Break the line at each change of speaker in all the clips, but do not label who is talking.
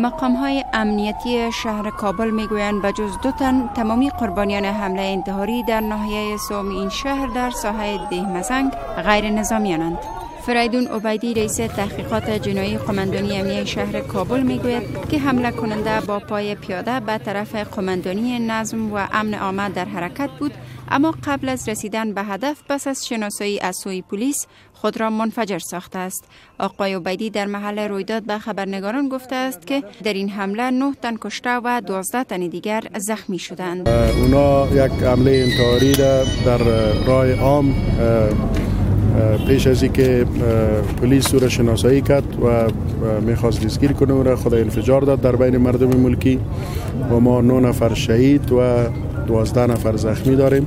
مقام های امنیتی شهر کابل میگویند به جز 2 تن تمامی قربانیان حمله انتحاری در ناحیه سوم این شهر در ساحه دهمزنگ غیر نظامیانند. فریدون عبیدی رئیس تحقیقات جنایی قماندانی امنیه شهر کابل میگوید که حمله کننده با پای پیاده به طرف قماندانی نظم و امن عامه در حرکت بود، اما قبل از رسیدن به هدف پس از شناسایی از سوی پلیس خود را منفجر ساخته است. آقای عبیدی در محل رویداد به خبرنگاران گفته است که در این حمله 9 تن کشته و 12 تن دیگر زخمی شدند.
اونا یک حمله انتحاری در راه عام پیش از اینکه پلیس او را شناسایی کرد و میخواست دستگیر کنه، او را خود انفجار داد در بین مردم ملکی و ما 9 نفر شهید و 12 نفر زخمی داریم.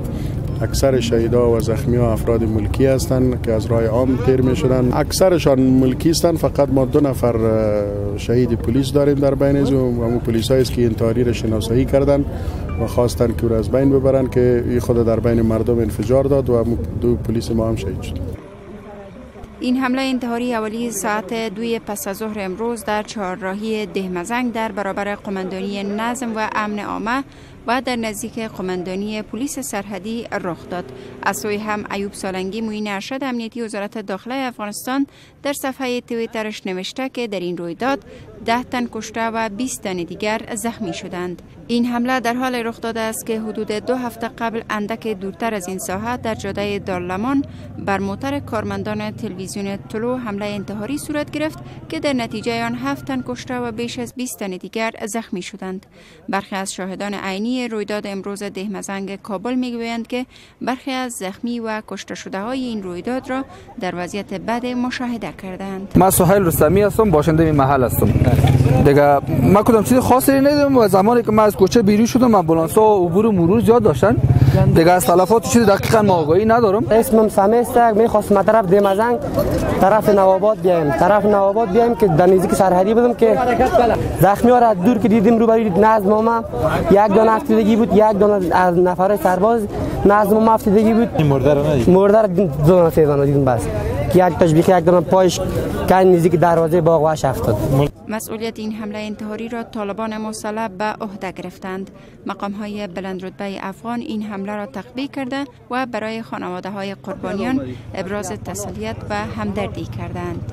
اکثر شهیدها و زخمی ها افراد ملکی هستند که از راه عام تیر می شدن. اکثرشان ملکی هستند، فقط ما 2 نفر شهید پلیس داریم در بین از و پلیس هایی است که انتحاری را شناسایی کردند و خواستند که او را از بین ببرند که خود در بین مردم انفجار داد و 2 پلیس ما هم شهید شد.
این حمله انتحاری اولی ساعت 2 پس از ظهر امروز در چهارراهی دهمزنگ در برابر قماندانی نظم و امن عامه و در نزدیک قماندانی پلیس سرحدی رخ داد. از سوی هم ایوب سالنگی معین ارشد امنیتی وزارت داخله افغانستان در صفحه توییترش نوشته که در این رویداد 10 تن کشته و 20 تن دیگر زخمی شدند. این حمله در حال رخ داده است که حدود 2 هفته قبل اندک دورتر از این ساحه در جاده دارلمان بر موتر کارمندان تلویزیون طلوع حمله انتحاری صورت گرفت که در نتیجه آن 7 تن کشته و بیش از 20 تن دیگر زخمی شدند. برخی از شاهدان عینی رویداد امروز دهمزنگ کابل میگویند که برخی از زخمی و کشته شده های این رویداد را در وضعیت بد مشاهده کردند.
من سهیل رستمی هستم، باشنده این محل هستم. دیگه من کدام چیز خاصی ندیدم و زمانی که من از کوچه بیرون شدم آمبولانس ها عبور و مرور زیاد داشتن. دیگه از تلفات چیز دقیقاً ما آگاهی ندارم.
اسمم سمیع است، میخواستم طرف دهمزنگ طرف نواباد بیایم، که در نزدیک سرحدی بودم که زخمی ها را دور که دیدیم روبروی نظم ما یک دانه افتادگی بود، یک دانه از نفر سرباز نظم ما افتادگی بود.
مرده را ندیدم،
مرده را 2 دانه 3 دانه دیدم بس، که یک تاش بیخی یک دانه پایش که نزدیک دروازه باغ وحش افتاد.
مسئولیت این حمله انتحاری را طالبان مسلح به عهده گرفتند. مقام های بلندرتبه افغان این حمله را تقبیح کرده و برای خانواده های قربانیان ابراز تسلیت و همدردی کردند.